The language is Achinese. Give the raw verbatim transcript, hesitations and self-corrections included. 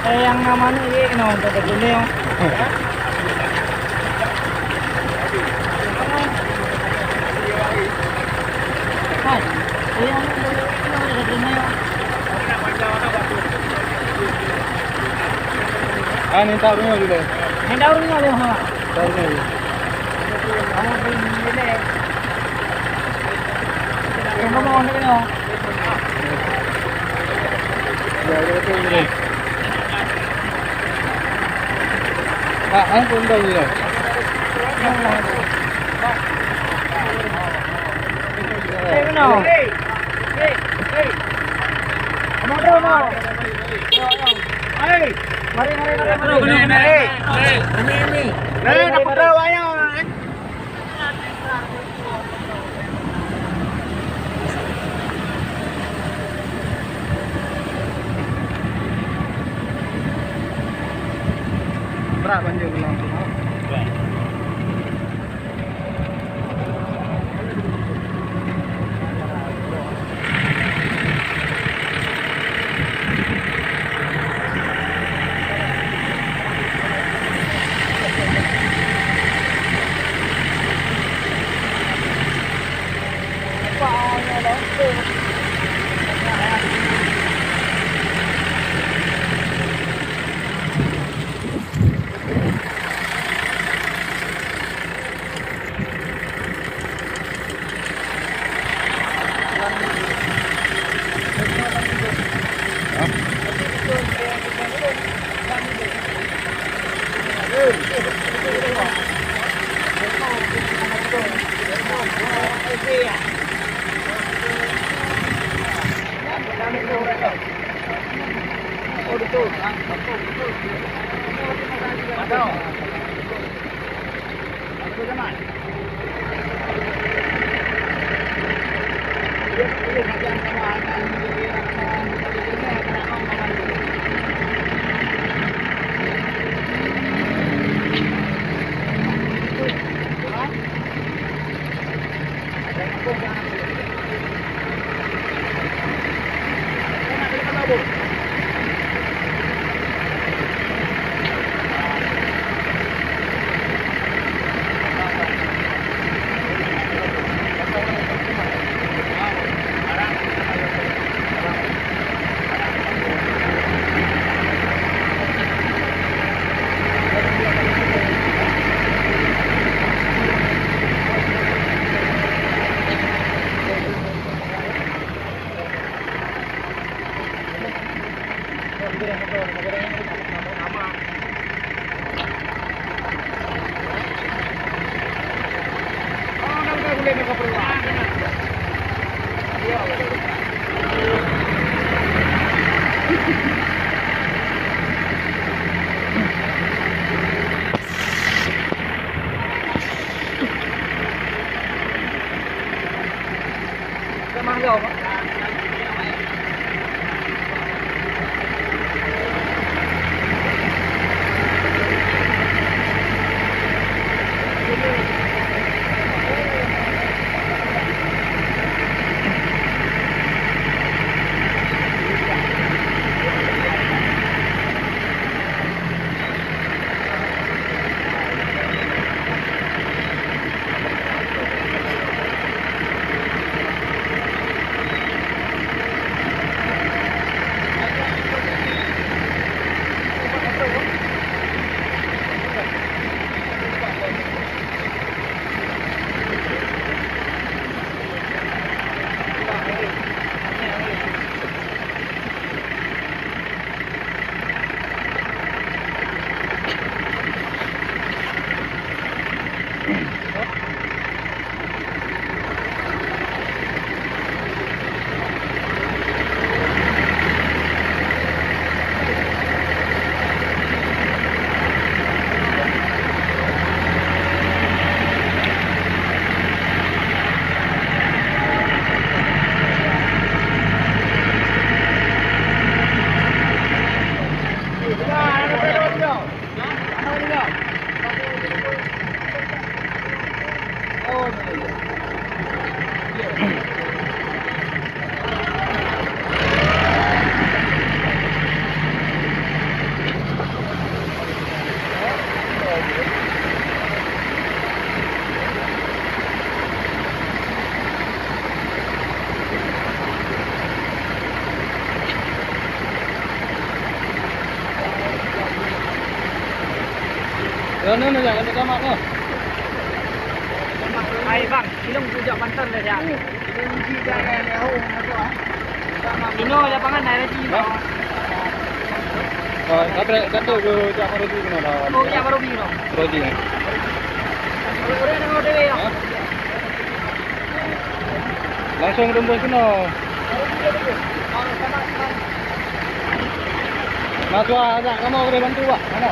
Nyang na manéh jih keunoe, untuk keudroe nyoe. Hai, nyang na manéh jih keunoe, untuk keudroe nyoe. Ah, ni tahu dulu. Ni tahu dulu, ha. Tahu dulu. Kamu beli ni deh. Kamu mau ni keunoe. Mari, mari, mari, mari. Mari, mari, mari. Brat banjir malam tu. Nah, nah, nah, jangan sama, nah. Hai bang, ilong kujak bantan dah, ya. Ino lapangan hai lagi, bang. Oh, kata, kata kujak Pak Rozi kena dah. Oh, kujak Pak Rozi kena. Rozi. Orang-orang nak dewe, ya. Hah? Langsung tembus kena. Masuk ajak kamu boleh bantu, Pak. Mana?